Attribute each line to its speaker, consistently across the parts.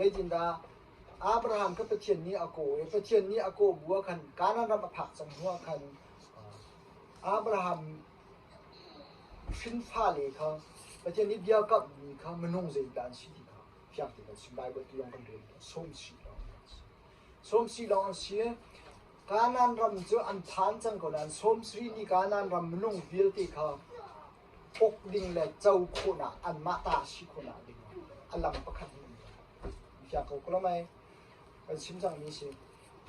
Speaker 1: Zeitindah Abraham kha Pathian nih a kawh i Pathian nih a kawh bu ah khan Kanaan ram a phak cang hnuah khan Abraham hrinfale kha Pathian nih bia kamhmi kha minung zeidah an si ti kha fiang tein kan chim. Baibal ti lawng kan rel sawmsih lawng an si. Sawmsih lawng an si. Kanaan ram cu an phan cang ko nain sawmsarih nih Kanaan ram minung vialte kha uk ding le co khawhnak anmah ta si khawhnak ding a lam pakhat in um fiang ko ko mei kan chim cangmi si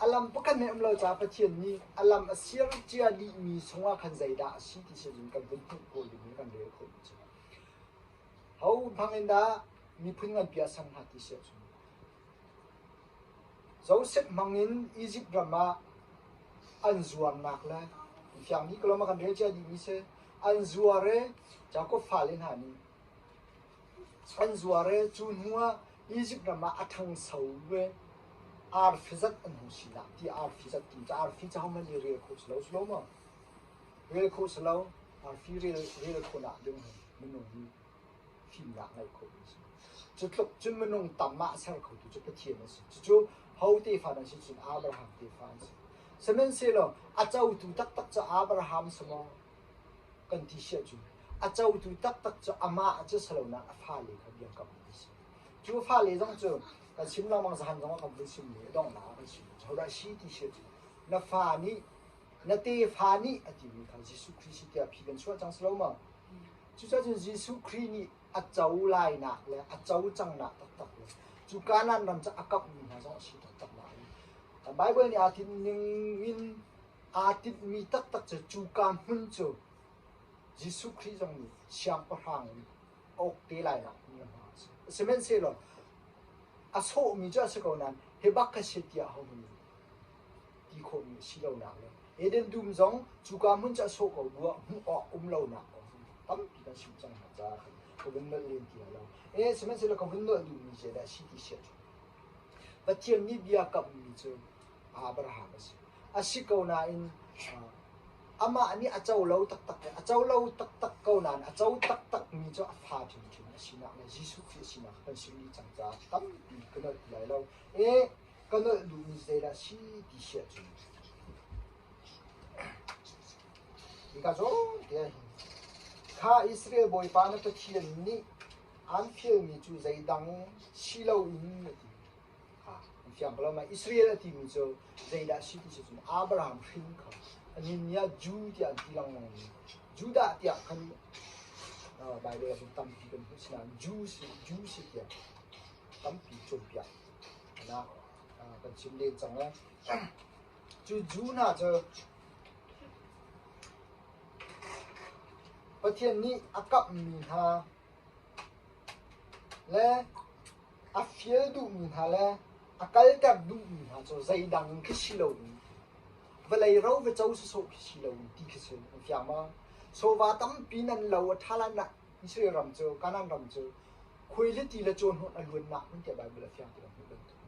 Speaker 1: a lam pakhat nih um lo caah Pathian nih a lam a siar cia dihmi chungah khan zeidah a si ti si kan vun hmuh kawl ding kan rel khawh mi cu ho hmang in dah miphun nganpi ah sang hna ti si ahcun Joseph hmang in Izipt ram ah an zuarnak le fiang dih ko lo ma kan rel cia dihmi si an zuar i Jakob fale hna nih an zuar i cu hnu ah Izipt ram ah a ṭhangso ve arfi zat an hung sinak ti arfi zat ti cu arfi cu hohmanh nih rel khawh si lo si lo maw rel khawh si lo arfi rel rel khawhnak ding hi minung nih fimnak ngeih khawh a si. Cu tluk cun minung tam ah ser khotu cu Pathian a si. Cucu ho tefa an si cun Abraham tefa an si. Sihmanhsehlaw a cotu taktak cu Abraham si maw kan ti siah cun a cotu taktak cu amah cu si lonak a fale kha biakam a si. Cu fale zong cu kan chim lengmang zahan zong ah kan vun chim i donghnak ah kan chim. Hodah si ti siah cun na fa nih na tefa nih a timi kha Jesuh Khrih si tiah phi kan chuah cang si lo maw? Cucaah cun Jesuh Khrih nih a co lainak le a co cangnak taktak le cu Kanaan ram cu a kamhmi hna zong a si taktak nain Baibal nih aa tinh ning in aa tinhmi taktak cu cuka hmun cu Jesuh Khrih zong nih siangpahrang in a uk te lainak hmun le hma a si. Sihmanhsehlaw a sawhmi cu a si ko nain hi bak kha si tiah ahohmanh nih ti khawhmi a si lonak le Eden dum zong cuka hmun cu a sawh ko bu ah hmuh awk um lonak kong tampi kan chim cang hna caah khan ka vun nolh len ti lo. Eh sihmanhsehlaw ka vun nolh duhmi zeidah a si ti siah cun Pathian nih bia kamhmi cu Abraham a si. A si ko nain amah nih a co lo taktak a co lo taktak ko nain a co taktakmi cu a fa hrimhrim a sinak le Jesuh Khrih a sinak kan sim dih cang caah tampi ka nolh ti lai lo. Eh ka nolh duhmi zeidah si ti siah cun hika zawn te ah hin kha Israel Bawipa na Pathian nih aan fialmi cu zeidang si loin a ti kha an fiang ko lo ma Israel a timi cu zeidah si ti si cun Abraham hrin kha anin nih ah Jew tiah an ti lengmang mi Judah tiah khan Bible ah cun tampi kan hmuh sinain Jew si Jew si tiah tampi cawnpiak nak kan chim len cang lai. Cu Jew hna cu Pathian nih a kamhmi hna le a fial duhmi hna le a kalter duhmi hna cu zeidang khi si loin vawlei ro va co sawsawh khi si loin ti khi si an fiang ma? Sawva tampi nan lo a ṭha lan ah Israel ram cu Kanaan ram cu khuailiti le cawhnawh a luannak hmun tiah Baibal a fiang ti kan hmuh bantuk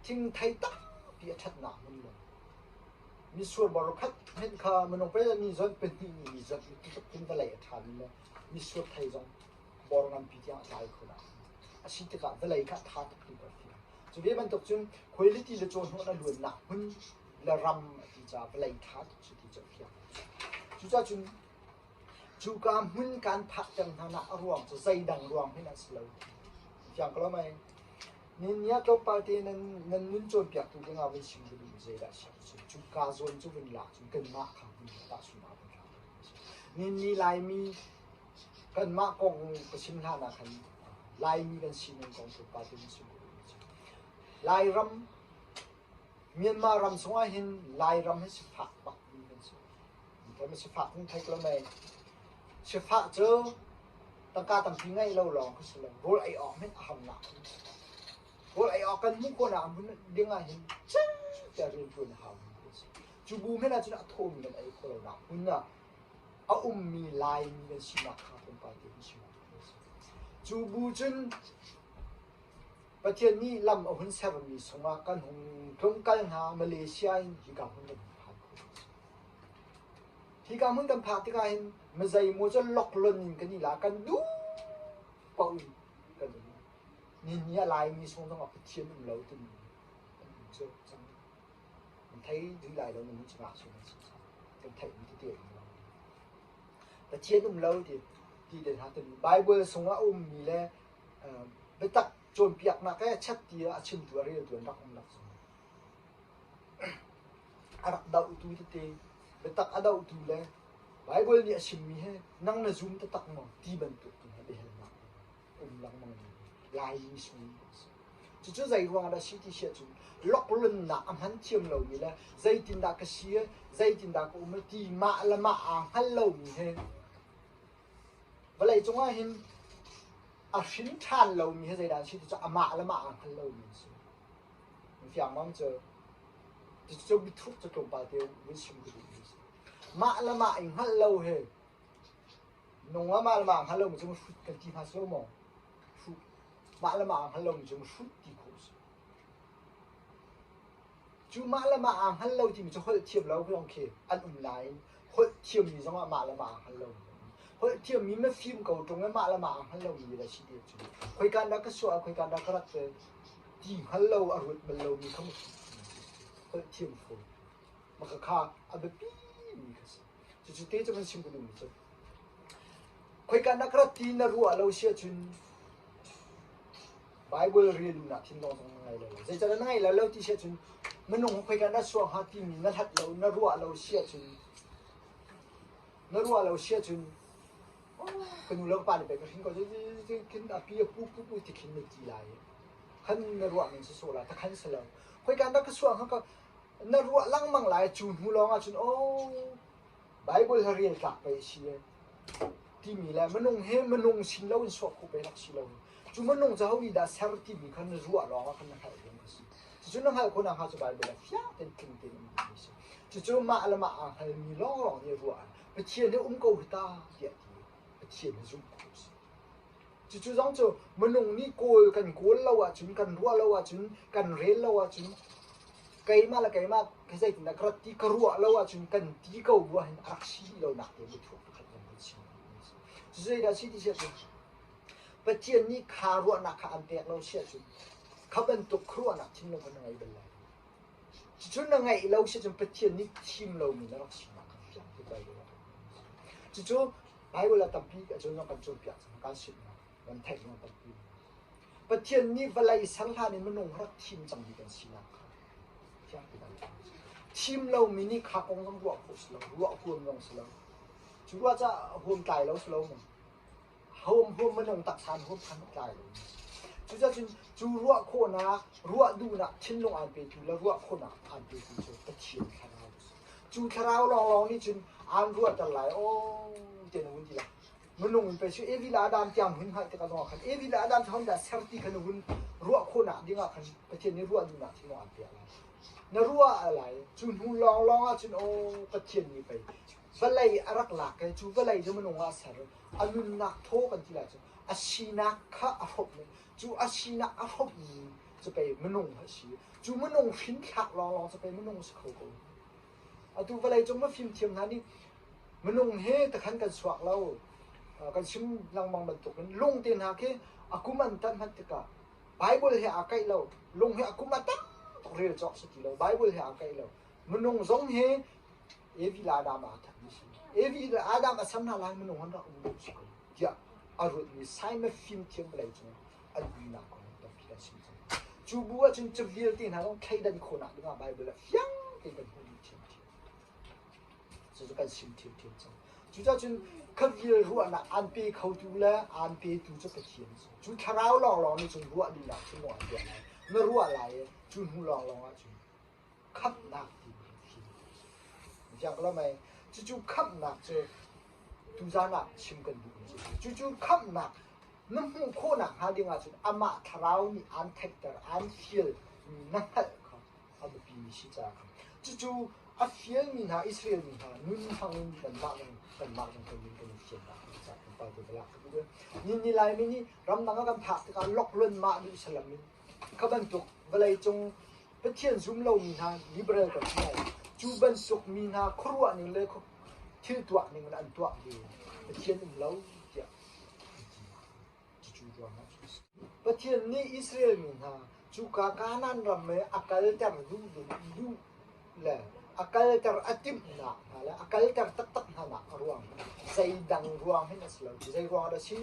Speaker 1: thingthei tampi a ṭhatnak hmun le mitsur bor khat hmenh kha minung pei ni zawnh pahnih nih ni zawnh tluk in vawlei a ṭhami le mitsur thei zong bor nganpi tiang a tlai kho nak a si tikah vawlei kha a ṭha tuk ti ka fiang cu ve bantuk cun khuailiti le cawhnawh a luannak hmun le ram a ti caah vawlei ṭha tuk si ti cu a fiang cucaah cun Cuka hmun kan phakter hnanak a ruang cu zeidang ruang hin an si lo. Fiang ko lo mei? Ni ah tlawmpal te nan nan nun cawnpiaktu ding ah vun chim ka duh zeidah si cu cuka zawn cu vun lak cun kanmah kha hmun tahchun ah vun lak. Ni ni Laimi kanmah kong ka chim hlan ah khan Laimi kan sining kong tlawmpal te vun chim ka duh. Lairam Myanmar ram chungah hin Lairam hi sifak bak mi kan si. Kan sifak nan thei ko mei. Sifak cu tangka tampi ngeih lo lawng khi si lo. Rawl ei awk hmanh a harnak. Rawl ei awk kan hmuh khawhnak hmun ding ah hin cang tiah rian ṭuan a hau mi kan si. Cu bu hmanh ah cun a thawmi kan ei khawh lonak hmun ah a ummi Laimi kan sinak kha tlawmpal te kan chim. Cu bu cun Pathian nih lam a hun sermi chungah kan hung tlungkal hna Malaysia in hika hmun kan hung phan khawh. Hika hmun kan phak tikah hin mizeimaw cu loklon in kan i la kan duh paoh in kan um. Ni ni a Laimi sung zongah Pathian um lo timi an um cio cang. An thei dih lai lo nan cu ngakchia nan si cang. Kan theihmi tete um lo. Pathian um lo ti ti te hna timi Bible sungah a ummi le biatak cawnpiaknak he chat ti a chimtu a reltu an rak um lak zong. A rak dohtu tete biatak a dohtu le Bible nih a chimmi he nang na zum taktak maw ti bantuk tu hna biahalnak um lengmang mi Laimi sung an si. Cucu zei ruang dah si ti si ahcun loklunnak a hman thiam lomi le zeitindah ka si i zeitindah ka um i ti mah le mah aa hngal lomi he vawlei cungah hin a hrin ṭhan lomi he zeidah an si ti cu amah le mah aa hngal lomi an si. Fiang mang cu cucu biathuk cu tlawmpal te vun chim ka duhmi a si. Mah le mah i hngalh lo he Nung ah mah le mah hngal lomi cu hrut kan ti hna si lo maw? Hruh. Mah le mah hngal lomi cu hrut ti khawh a si. Cu mah le mah aa hngal lo timi cu holh thiam lo lawng khi an um nain holh thiammi zongah mah le mah aa hngal lomi an um. Holh thiammi na fim ko ṭung i mah le mah aa hngal lomi le si ti cu khoikan dah ka suah khoikan dah ka rat ti hngal lo a ruat bal lomi kha holh thiam fawn. Maka kha a biapi mi kha si. Cucu te cu kan chim ka duhmi cu khoika na ka rat ti na ruah lo si ahcun Bible rel duhnak thinlung zong na ngei lo. Zeicahtiah na ngei lo lo ti si ahcun minung khoika na suah hnga timi na hlat lo na ruah lo si ahcun na ruah lo si ahcun ka nu le ka pa nih pei ka hrin ko khin a pi a pu pu pu ti khin na ti lai khan na ruah ning si sawh lai ta khan si lo khoika na ka suah hnga ka na ruah lengmang lai cu hnu lawng ah cun aw Bible hi rel tlak pei a si e timi le minung he minung sin lo in suah khawh pei rak si lo cu minung cu ho nih dah ser timi kha na ruah lawng ah khan na hngalh ding a si cucu na hngalh khawh nakhnga cu Bible ah fiang tein tling tein um ding a si cucu mah le mah aa hngalmi lawnglawng nih ruah Pathian hi um ko hi ta tiah ti Pathian hi zumh khawh a si Cucu zong cu minung nih kawl kan kawl lo ahcun, kan ruah lo ahcun, kan rel lo ahcun, keimah le keimah ka zeitindah ka rat ti ka ruah lo ahcun kan ti ko bu ahhin a rak si lonak te biathuak pakhat zong kan chim. Cucu zeidah a si ti si ahcun Pathian nih kha ruahnak kha an pek lo si ahcun kha bantuk khuaruahnak thinlung kha na ngei bal lai lo. Cucu na ngeih lo si cun Pathian nih thim lomi na rak sinak kha fiang te Bible ah. Cucu Bible ah tampi ahcun kan cawnpiak cang kan simh hna kan theih zong tampi. Pathian nih vawlei ser hlan in minung rak thim cangmi kan sinak kha fiang te Bible ah. Thim lomi nih kha kong zong ruah khawh si lo, ruah huam zong si lo. Cu ruah caah huam tlai lo si lo maw? Huam huam minung taksa in huam khan tlai lo. Cucaah cun cu ruah khawhnak, ruah duhnak thinlung aan petu le ruah khawhnak aan petu cu Pathian thlarau a si. Cu thlarau lawnglawng nih cun aan ruahter lai, aw tiah na vun ti lai. Minung in pei cu Evi le Adam tiang hun hngalh tikah zongah khan Evi le Adam cu hodah ser ti kha na vun ruah khawhnak dingah khan Pathian nih ruah duhnak thinlung aan pek lai. Na ruah lai. Cu hnu lawnglawng ah cun aw Pathian nih pei vawlei a rak lak i cu vawlei cu minung ah a ser a nunnak thaw kan ti lai cu a sinak kha a hrawmh cu a sinak a hrawmhmi cu pei minung a si cu minung hrinthlak lawnglawng cu pei minung si kho ko atu vawlei cung mafimthiam hna nih minung he takhan kan suak lo kan chim lengmang bantukin lung te hna khi a kum an tan hmanh tikah Bible he aa kaih lo lung he a kum a tam tuk rel cawk si ti lo Bible he aa kaih lo minung zong he Evi le Adam aa thatmi si. Evi le Adam a ser hna lai minung an rak um lo si ko tiah a ruatmi Simon fimthiam vawlei cung an uinak kong tampi kan sim cang. Cu bu ahcun cu vialte hna zong thleidan khawhnak dingah Bible ah fiang tein kan hmuh dih ṭhiamṭhiam. Cucu kan sim ṭhiamṭhiam cang. Cucaah cun kha vial ruahnak aan pe khotu le aan petu cu Pathian a si. Cu thlarau lawnglawng nih cun ruah duhnak thinlung aan tuah lai. Na ruah lai i cu hnu lawnglawng ahcun khamhnak timi hi fiang lo mei cucu khamhnak cu tuzan ah chim kan duhmi cu cucu khamhnak na hmuh khawhnak hnga ding ahcun amah thlarau nih aan theihter aan fial na hngalh kha a biapimi si caah cucu a fialmi hna Israel mi hna nun hmang in kanmah zong kanmah zong kan min kan i fiannak caah kan pa te balak ka duh ni ni laimi nih ramdang ah kan phak tikah loklon mah duh salam in kha bantuk vawlei cung Pathian zum lomi hna liberal kan si lai. Cu bantuk mi hna khuaruah ning le thil tuah ning in an tuah ve. Pathian um lo tiah an ti. Cucu ruangah cu a si. Pathian nih Israel mi hna cuka Kanaan ram i a kalter duh duh le a kalter a timhnak hna le a kalter taktak hnanak a ruang zeidang ruang hin a si lo. Zei ruang ah dah a si?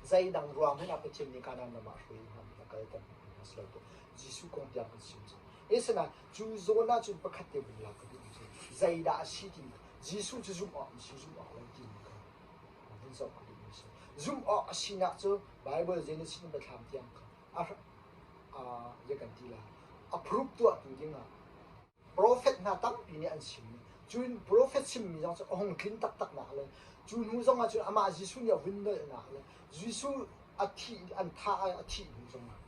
Speaker 1: Zeidang ruang hmanh ah Pathian nih Kanaan ram ah a hruai hna a kalter hna a si lo tiah Jesuh kong tiang kan chim cang. Asinain cu zawn ah cun pakhat te vun lak ka duhmi cu zeidah a si timi Jesuh cu zumh awk an si zumh awk lo timi kha vun zoh ka duhmi a si. Zumh awk a sinak cu Baibal Genesis in Biathlam tiang kha a zei kan ti lai a proof tuahtu dingah Profet hna tampi nih an chim. Cun profet chimmi zong cu a hung tlin taktaknak le cu hnu zong ah cun amah Jesuh nih a vun nolhnak le Jesuh a thih an thah i a thih hnu zong ah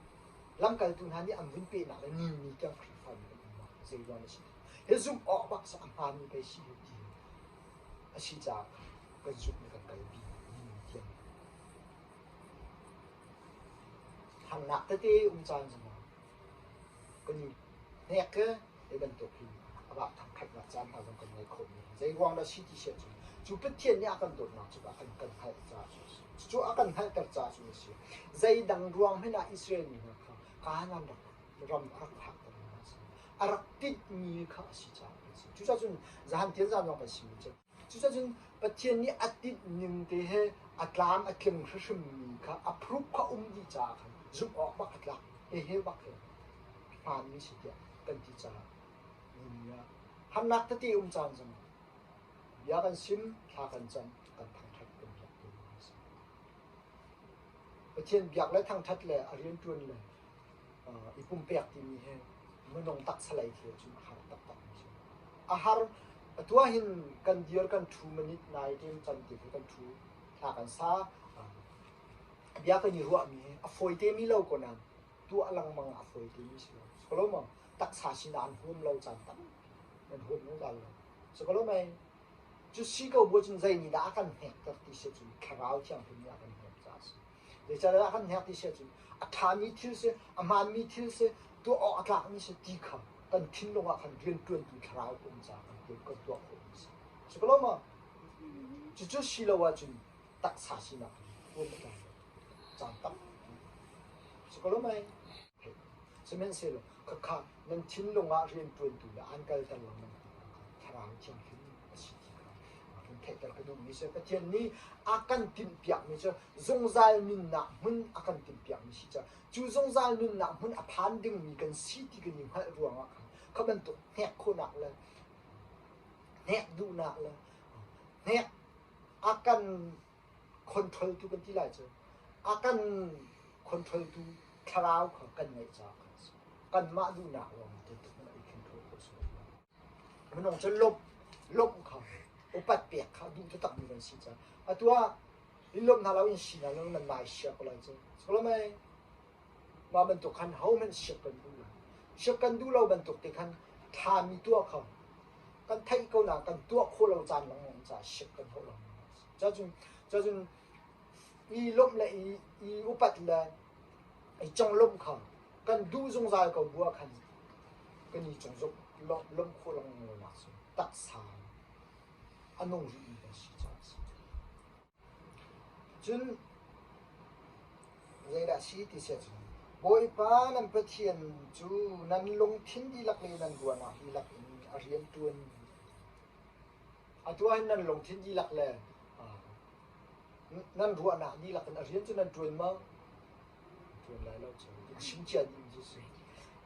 Speaker 1: lamkaltu hna nih an vun pehnak le ni ni tiang Khrihfami kan umnak zei ruang a si. Hi zumh awk bak a hmaanmi pei si hi ti a si caah kan zumh le kan kalpi ni ni tiang. Harnak tete um caan zongah kan i hnek i hi bantuk hi amah thangṭhatnak caan hna zong kan ngei khawhmi zei ruang dah si ti si ahcun cu Pathian nih a kan dawtnak cu a kan kan hngalh caah cu a si. Cucu a kan hngalhter caah cu a si. Zeidang ruang hmanh ah Israel mi hna kha Kanaan rak ram a rak phakter hna a si. A rak tinhmi kha a si caah a si. Cucaah cun zahan tian zan zong kan simi cu Cucacun Pathian nih a tinh ning te he a tlam a tling hrimhrimmi kha a proof kha um dih caah khan zumh awk bak a tlak. Hihi bak hi hmaanmi si tiah kan ti caah nini ah harnak tete um caan zong bia kan sim, thla kan cam, kan thangṭhat kan biak tawnmi a si. Pathian biak le thangṭhat le a rianṭuan le i pumpek timi hi minung taksa lei thil cun a har taktakmi a si. A har atu ahhin kan dir kan ṭhu minute nai ṭem can ti khi kan ṭhu thla kan sa bia kan i ruahmi hi a fawi temi lo ko nain tuah lengmang a fawi temi si lo. Si ko lo maw? Taksa sin aan huam lo caan tampi nan huam zungzal lo. Si ko lo mei? Cu si ko bu cun zei nih dah a kan hnekter ti si cun Thlarau Thianghlim nih a kan hnek caah a si. Zeicahtiah a kan hnek ti si ahcun a ṭhami thil si, a hmaanmi thil si, tuah awk a tlakmi si ti kha kan thinlung ah khan rianṭuantu thlarau ka um caah kan tuan kan tuah khawhmi a si. Si ko lo maw? Cucu si lo ahcun taksa sinak in tuan a tlak lo. Caan tampi. Si ko lo mei? Sihmanhsehlaw khakha nan thinlung ah rianṭuantu le aan kalter lengmang tu kha Thlarau Thianghlim a si ti kha kan theihter ka duhmi si. Pathian nih a kan timhpiakmi cu zungzal nunnak hmun a kan timhpiakmi si caah cu zungzal nunnak hmun a phan dingmi kan si ti kan i hngalh ruangah khan kha bantuk hnek khawhnak le hnek duhnak le hnek a kan control tu kan ti lai cu a kan control tu thlarau kha kan ngeih caah khan a si. Kanmah duhnak lawng te tuk i control khawh si lo. Minung cu lawmh lawmh kha upat pek kha duh taktakmi kan si caah atu ah in lawmh hna lo in si hna lo nan nai sia ko lai cu. Solomon mah bantuk khan hohmanh siak kan duh lo. Siak kan duh lo bantuk te khan thlami tuah kha kan theih ko na kan tuah khawh lo caan lengmang caah siak kan hauh lengmang. Cacun cacun i lawmh le i, i upat le i conglawmh kha kan duh zungzal ko bu ah khan kan i congzawmh lawmh khawh lengmang lonak cu taksa a nung rihmi kan si caah a si. Cun zeidah a si ti si ahcun Bawipa nan Pathian cu nan lungthin dihlak le nan ruahnak dihlak in a rian ṭuan. Atu ahhin nan lungthin dihlak le nan ruahnak dihlak in a rian cu nan ṭuan maw? Ṭuan lai lo cu. A chim cia dih cu si.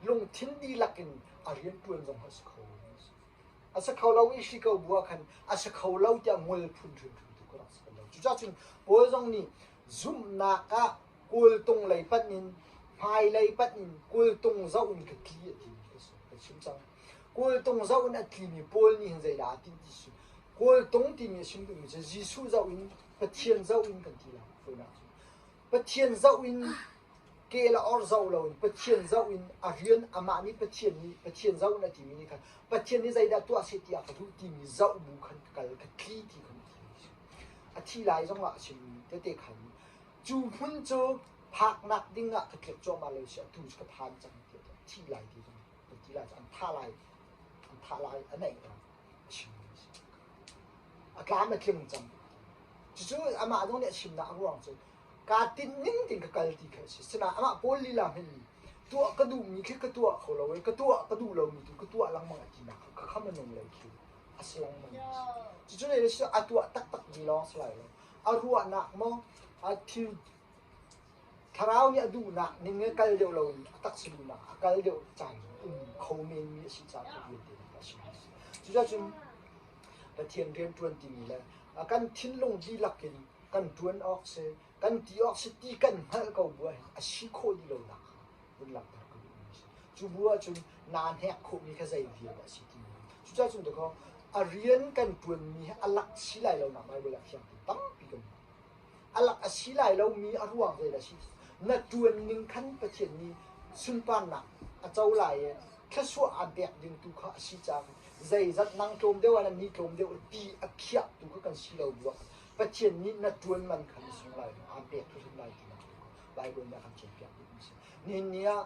Speaker 1: Lungthin dihlak in a rian ṭuan zong a si kho lo. A si kho lo i hri ko bu ah khan a si kho lo tiah ngol phun hrimhrim tu ka rak si lo. Cucaah cun Paul zong nih zumhnak ah kawltung lei panh in hmailei panh in kawltung zoh in ka tli a timi ka si. Ka chim cang. Kawltung zoh in a tlimi Paul nih hin zeidah a tinh ti si. Kawltung timi a chim duhmi cu Jesuh zoh in Pathian zoh in kan ti lai. Fawinak cu. Pathian zoh in ke le or zoh loin Pathian zoh in a rian amah nih Pathian nih Pathian zoh in a timi nih khan Pathian nih zeidah tuah seh ti a ka duh timi zoh bu khan ka kal ka tli ti khan a thi lai zongah a chimmi tete khan cu hmun cu phaknak ding ah ka tlek cuahmah lo si atu cu ka phan cang tiah thi lai ti zong kan ti lai cu an thah lai an thah lai a naih a chimmi a si a tlam a tling cang cucu amah zong nih a chimnak a ruang cu. Kaa tinh ning tein ka kal ti kha a si. Sinain amah Paul lila hmanh nih tuah ka duhmi khi ka tuah kho lo i ka tuah ka duh lomi tu ka tuah lengmang a tinak kha ka kham a nung lei khi a si lengmang. Cucu le a tuah taktak mi lawng si lai lo. A ruahnak maw a thil thlarau nih a duhnak ning in kal deuh loin a taksa duhnak a kal deuh caan um kho menmi a si caah ka rian te a si. Cucaah cun Pathian rian ṭuan timi le kan thinlung dihlak in kan ṭuan awk si, kan ti awk si ti kan hngalh ko bu ahhin a si khawh dih lonak kha vun langhter ka duhmi a si. Cu bu ahcun naa hnek khawhmi kha zei vial dah a si timi. Cucaah cun dakaw a rian kan ṭuanmi hi a lak si lai lonak Baibal ah fiang tein tampi kan hmuh. A lak a si lai lomi a ruang zeidah a si? Na ṭuan ning khan Pathian nih sunparnak a co lai i thluachuah aan pek ding tu kha a si caah zeizat nang tlawm deuh ah ni tlawm deuh ti a khiahtu kha kan si lo bu ah Pathian nih na ṭuan man kha na sung lai lo, aan pek hrimhrim lai ti nak Baibal nih a kan cawnpiak duhmi a si. Nihin ni ah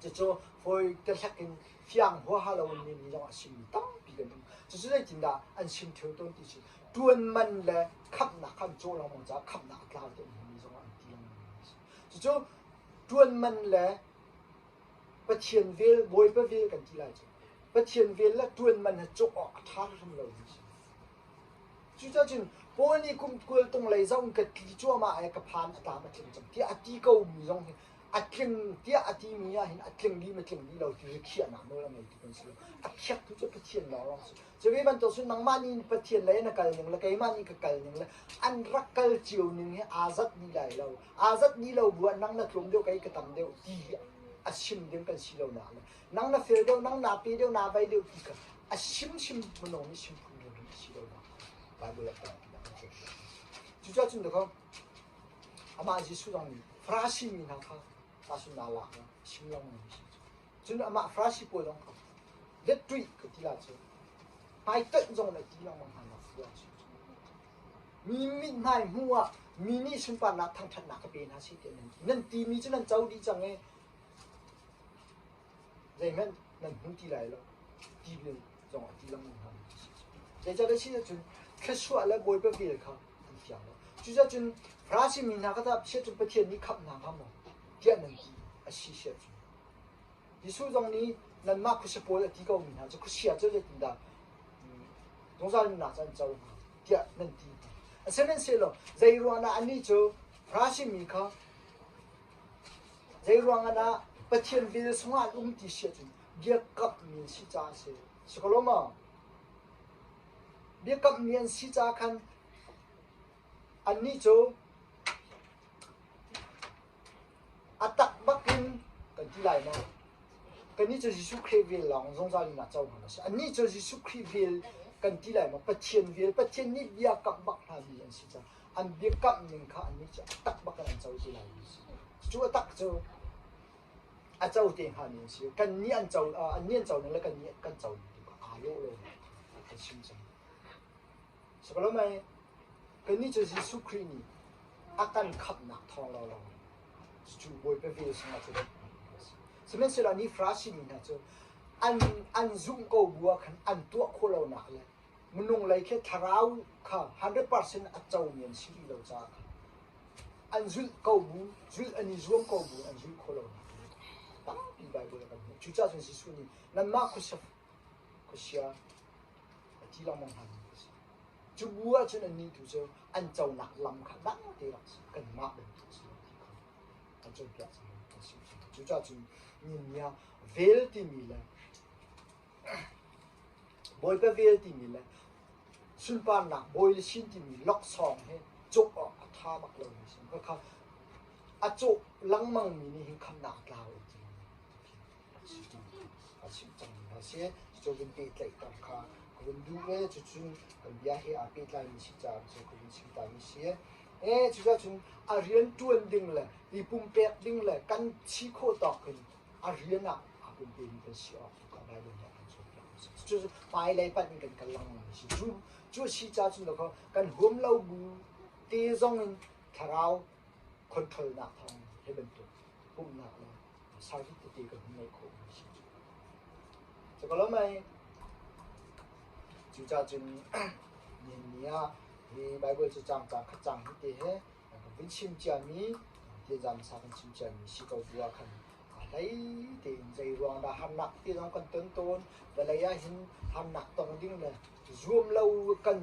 Speaker 1: Cucu fawi tehlek in fiang huaha lo in mi zong a simmi tampi kan um. Cucu zeitindah an sim theu tawn ti si. Ṭuan man le khamhnak kha an cawh lengmang caah khamhnak a tlau ti an hmumi zong an ti lengmang mi a si. Cucu ṭuan man le Pathian vel, Bawipa vel kan ti lai cu. Pathian vel le ṭuan man he cawh awk a ṭha hrim lo mi a si. Cucaah cun Paul nih kum 20 tung lei zong ka tli cuahmah i ka phan a tlam a tling cang tiah a ti ko mi zong hi a tling tiah a timi ah hin a tling dih ma tling dih lo ti rikhiahnak nawl a ngeitu kan si lo. A khiaktu cu Pathian lawnglawng si. Cu ve bantuk cun nangmah nih Pathian lei na kal ning le keimah nih ka kal ning le an rak kal cio ning hi aa zat dih lai lo. Aa zat dih lo bu ah nang na tlawm deuh kei ka tam deuh ti hi a chim ding kan si lo nak le nang na fel deuh nang naa pe deuh naa vai deuh ti kha a chimchim minung nih chim phun ding a si lo nak Bible ah tampi a kan cawnpiak. Cucaah cun dakaw amah Jesuh zong nih Farasi mi hna kha tasun naa lak a chim lengmang mi si. Cun amah Farasi pawl zong kha let tuih ka ti la cu hmaitonh zong na ti lengmang hna nak ti ah Mi mithmai hmuh ah mi nih sunparnak thangṭhatnak ka pe hna seh tiah nan ti. Nan timi cu nan co dih cang i zeihmanh nan hmu ti lai lo ti bil zong a ti lengmang hna. Zeicahtiah si ahcun thluachuah le Bawipa vel kha an fiang lo. Cucaah Farasi mi hna kha tah chiah cu Pathian nih khamh hna hnga maw tiah nan ti a si si ahcun Jesuh zong nih nanmah khuasa pawl a ti ko mi hna cu khuasia cu zeitindah zungzal nunnak cu an co hnga tiah nan ti hna. Sihmanhsehlaw zei ruangah annih cu Farasi mi kha zei ruangah dah Pathian vel chungah an um ti si ahcun biakammi an si caah a si. Si ko lo maw? Biakammi an si caah khan annih cu A tak bak in kan ti lai maw? Kannih cu Jesuh Khrih vel lawng zungzal in ah cohlan a si. Annih cu Jesuh Khrih vel kan ti lai maw? Pathian vel, Pathian nih bia kamh bak hna mi an si caah an biakamh ning kha annih cu a tak bak in an co ti lai mi a si. Cu a tak cu a co te hnga mi an si. Kannih an co, annih an co ning le kannih kan co ning tu kha aa lawh lo kan chim cang. Sikalomai, kannih cu Jesuh Khrih nih a kan khamhnak thawng lawnglawng cu Bawipa vel sungah cu Sihmanhsehlaw ni Farasi mi hna cu an an zumh ko bu ah khan an tuah khawh lonak le minung lei khi thlarau kha 100% a comi an si rih lo caah khan an zulh ko bu zulh an i zuam ko bu an zulh khawh lonak tampi Bible ah kan hmuh. Cucaah cun Jesuh nih nanmah khuasa khuasia a ti lengmang hna mi a si. Cu bu ahcun annih tu cu an conak lam kha dang te rak si kanmah bantuk si lo ti kha an cawnpiak cang an si. Cucaah cun ninia vel timi le Bawipa vel timi le sunparnak bawi le sin timi laksawng he cawk awk a ṭha bak lomi si. Khakha a cawh lengmang mi nih hin khamnak a tlau an ti. A chimh cangmi hna si. Cucu vun pehtlaihter kha ka vun duh ve. Cucun kan bia he aa pehtlaimi si caah cu ka vun chim tami si. E cucaah cun a rian ṭuan ding le i pumpek ding le kan chi khawh tawk in a rian ah aa pumpemi kan si awk tu kha Bible nih a kan cawnpiak mi si. Cucu hmailei panh in kan kal lengmang mi si. Cu cu a si caah cun dakaw kan huam lo bu te zong in thlarau control nak thawng hi bantuk pumhnak le service tete kan hun ngeih khawh mi si. Cukalomai cucah cun nihin ni ah hi Bible cu cang cang khat cang hi te he kan vun. Vun chim ciami tiazam sa kan chim ciami si ko bu ah khan a hlei tein zei ruang dah harnak te zong kan ton tawn. Vawlei ah hin harnak tong ding le zuam lo kan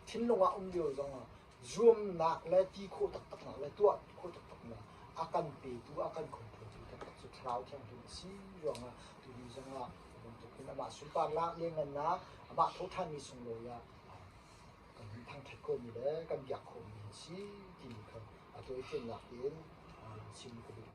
Speaker 1: thinlung ah um lio zong ah zuamnak le ti khawh taktaknak le tuah khawh taktaknak a kan petu a kan controltu taktak cu Thlarau Thianghlim a si ruangah tuni zongah bantukin amah sunparnak lianngannak amah thawhṭhanmi sunglawi ah kan hun thangṭhat khawhmi le kan biak khawhmi a si timi kha a tawifiannak tein chim ka duh.